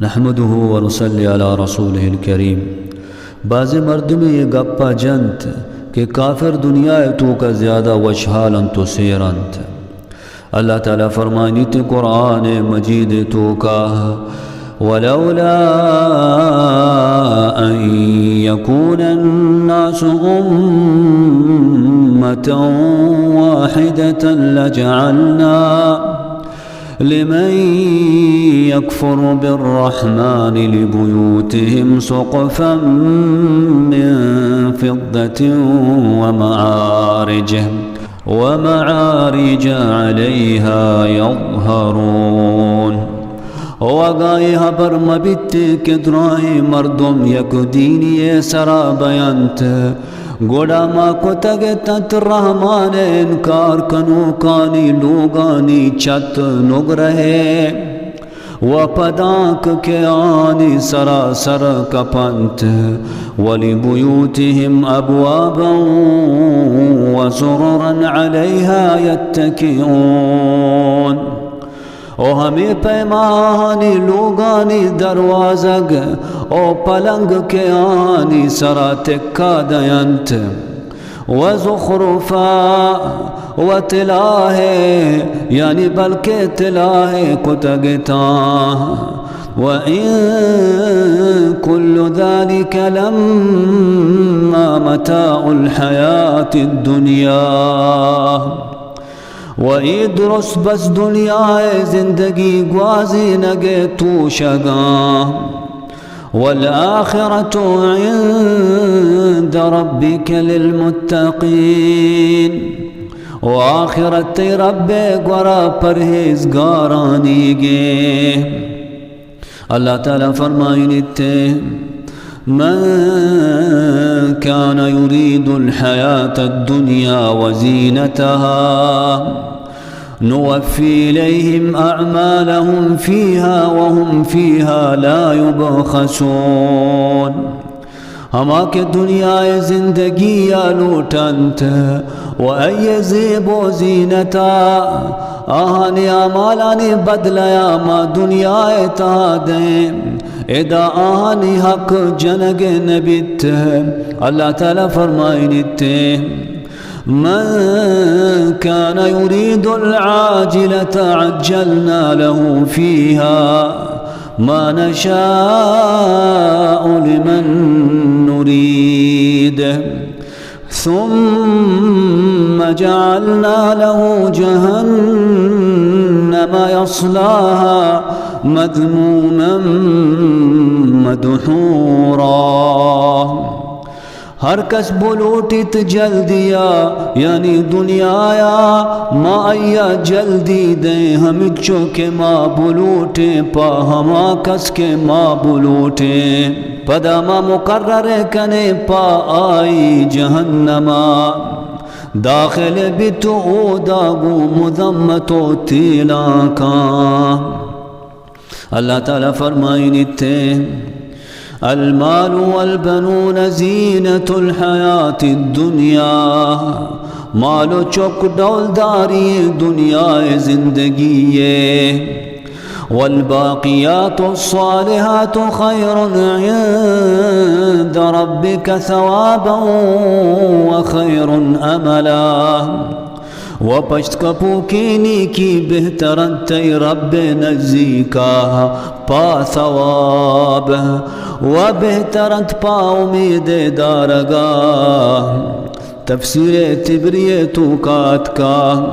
نحمده ونصلي على رسوله الكريم. بازیں مردمے اے گپ ءَ جنت کہ کافر دنیا ءِ توک ءَ زیادہ وشحال انت و سیر انت۔ اللہ تعالی فرمائنیت قرآن مجید ءِ توک ءَ، ولولا أن يكون الناس أمة واحدة لجعلنا لمن يكفر بالرحمن لبيوتهم سقفا من فضة ومعارج، ومعارج عليها يظهرون۔ او اگاں اے حبر مہ بیت کہ درائیں مردم یک دینی ءِ سرا بینت، گڑا ما کتگ اتنت رحمان ءِ انکار کنوکانی لوگانی چت نگرہ ءَ و پدانک کہ آنی سرا سر کپنت، ولبيوتهم أبوابا وسررا عليها يتكئون۔ او ہمے پیما آہانی لوگانی دروازگ او پلنگ کہ آہانی سرا تکا دینت، و زخرفا، و تلاہ، یعنی بلکہ تلاہ کتگ اتاں، و ان كل ذلك لما متاع الحياة الدنيا۔ و اے درست بس دنیا ءِ زندگی گوازینگ ءِ توشگاں۔ والآخرة عند ربك للمتقين۔ و آخرت تئی رب ءِ گورا پرہیزگارانیگ ایں۔ اللہ تعالی فرمائنیت، من كان يريد الحياة الدنيا وزينتها نوف إليهم أعمالهم فيها وهم فيها لا يبخسون۔ ہما کہ دنیا ءِ زندگی ءَ لوٹنت و آئی ءِ زیب و زینت ءَ، آہانی اعمالانی بدلہ ءَ ما دنیا ءِ تہا دئیں، ادا آہانی حق جنگ نہ بیت۔ اللہ تعالی فرمائنیت، من كان يريد العاجلة عجلنا له فيها ما نشاء لمن نريد ثم جعلنا له جهنم يصلاها مذموما مدحورا۔ ہر کس بلوٹیت جلدیا، یعنی دنیایا، ما آئیا جلدی دیں، ہمچو کہ ما بلوٹیں پہ ہما کس کہ ما بلوٹیں۔ پدا ما مقرر کنیں پہ آئی جہنما، داخل بیت اودا گوں مذمت و تیلانکاں۔ اللہ تعالی فرمائنیت، المال والبنون زينة الحياة الدنيا، مال و چک ڈولداری دنیا زندگی، والباقيات الصالحات خير عند ربك ثوابا وخير أملا۔ و پشت کپوکیں نیکی بہتر انت تئی رب نزیکا پہ ثواب، و بہتر انت پہ امید دارگا۔ تفسیر طبری توکا اتکا،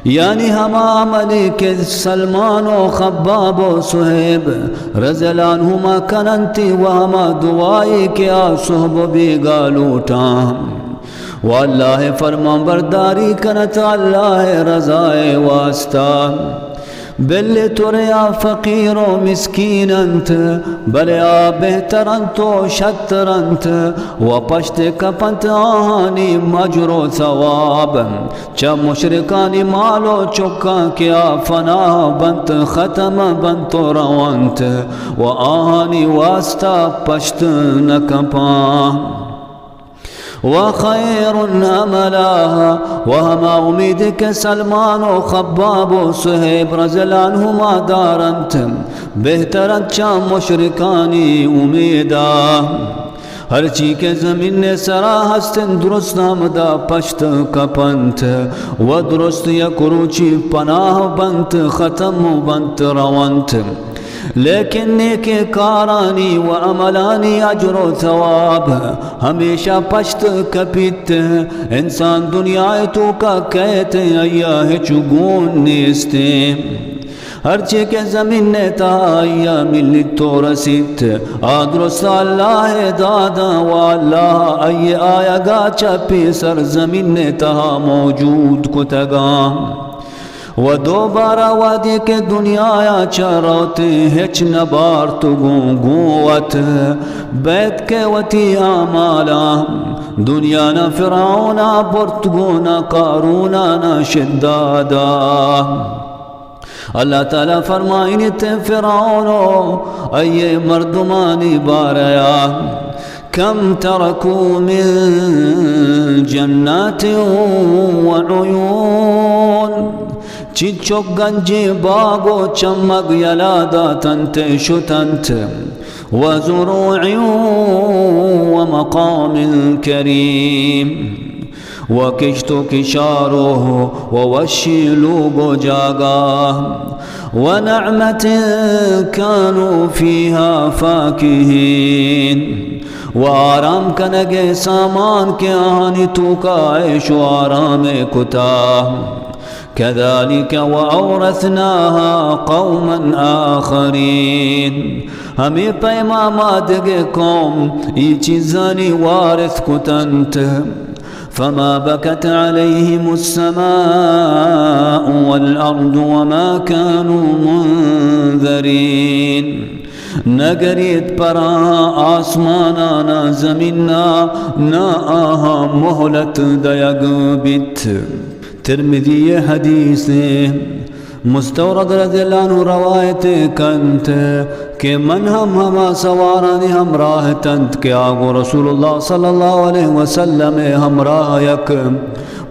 یعنی ہما عملی کہ سلمان و خباب و صہیب رضی اللہ عنہما کننتی و ہما دعائی کہ آ صحب و بیگا لوٹاں۔ و اللہ ءِ فرمانبرداری کنت اللہ ءِ رضا ءِ واسطہ۔ بلے ترے آ فقیر و مسکین انت، بلے آ بہتر انت و شتر انت و پشت کپنت آہانی مجر و ثواب۔ چہ مشرکانی مال و چکاں کہ آ فنا بنت، ختم بنت و رونت و آہانی واسطہ پشت نہ کپاں۔ وخير أملا، و ہما امیدی کہ سلمان و خباب و صہیب رضی اللہ عنہما دارنت، بہتر انت چہ مشرکانی امیدا۔ ہرچی کہ زمین سرا ہست انت، درست ہمدا پشت کپنت، و درست یک روچی پناہ بنت، ختم بنت، رونت۔ لیکن نیکیں کارانی و عملانی اجر و ثواب ہمیشہ پشت کپیت۔ انسان دنیا توکا کئیت، آئیا ہچ گون نیست۔ ہرچی کہ زمین تہا آئیا ملیت و رسیت، آ درست اللہ داداں و اللہ آئی آیگا چہ پیسر زمین تہا موجود کتگاں۔ و دوبارہ وہدے کہ دنیایا چہ روت، ہچ نبارت گوں، گوں وت بیت کہ وتی اعمالا دنیا نہ فرعونا برت گوں، نہ قارونا، نہ شدادا۔ اللہ تعالی فرمائنت، فرعون و آئی مردمانی باریا، كم تركوا من جنات وعيون، چنچک گنجیں باگ و چمگ یلا داتنت، شتنت، وزروع ومقام كريم، و کشت و کشار و، و وشیں لوگ و جاگہ، ونعمة كانوا فيها فاكهين، و آرام کنگے سامان کہ آہانی توکا عیش و آرام کتا۔ كذلك وأورثناها قوما آخرين، ہمے پیما ما دگہ قوم ای چیزانی وارث کتنت۔ فما بكت عليهم السماء والأرض وما كانوا منذرين۔ نگریت پر آہاں آسمانا نہ زمینا، نہ آہاں مہلت دئیگ بیت۔ ترمذی حدیث مستورد رضی اللہ عنہ روایت کنت کہ من ہم ہما سوارانی ہمراہ اتنت کہ آ گوں رسول اللہ صلی اللہ علیہ وسلم ہمراہ یک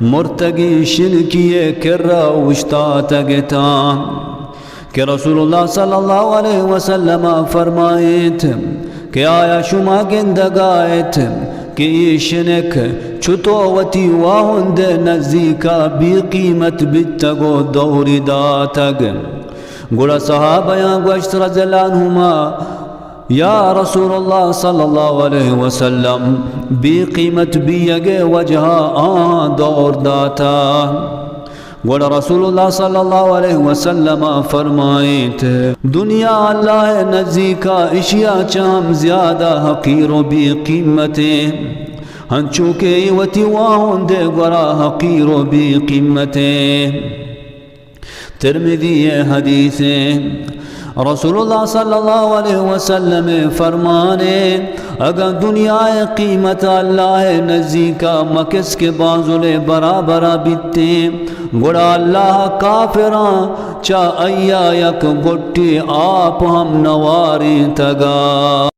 مرتگیں شنکی کرا اوشتاتگ اتاں کہ رسول اللہ صلی اللہ علیہ وسلم فرمائیت کہ آیا شما گندگا ات کہ اے شنک چتو وتی واہند نزیکا بے قیمت بیتگ و دوری داتگ؟ گڑا صحابیاں گوشت رضی اللہ عنہما، یا رسول اللہ صلی اللہ علیہ وسلم، بے قیمت بیگے وجہا آہاں دور داتا۔ گڑا رسول اللہ صلی اللہ علیہ وسلم فرمائیت، دنیا اللہ نزیکا اشیا چہ ہم زیادہ حقیر و بے قیمتے، ہنچو کہ ای وتی واہندے گورا حقیر و بے قیمتے۔ ترمذی حدیث۔ رسول اللہ صلی اللہ علیہ وسلم فرمانے، اگاں دنیا قیمت اللہ نزیکا مکس کے بازل برابر بیتے، گڑا اللہ کافراں چا ایا یک گٹی آپ ہم نواریں تگا۔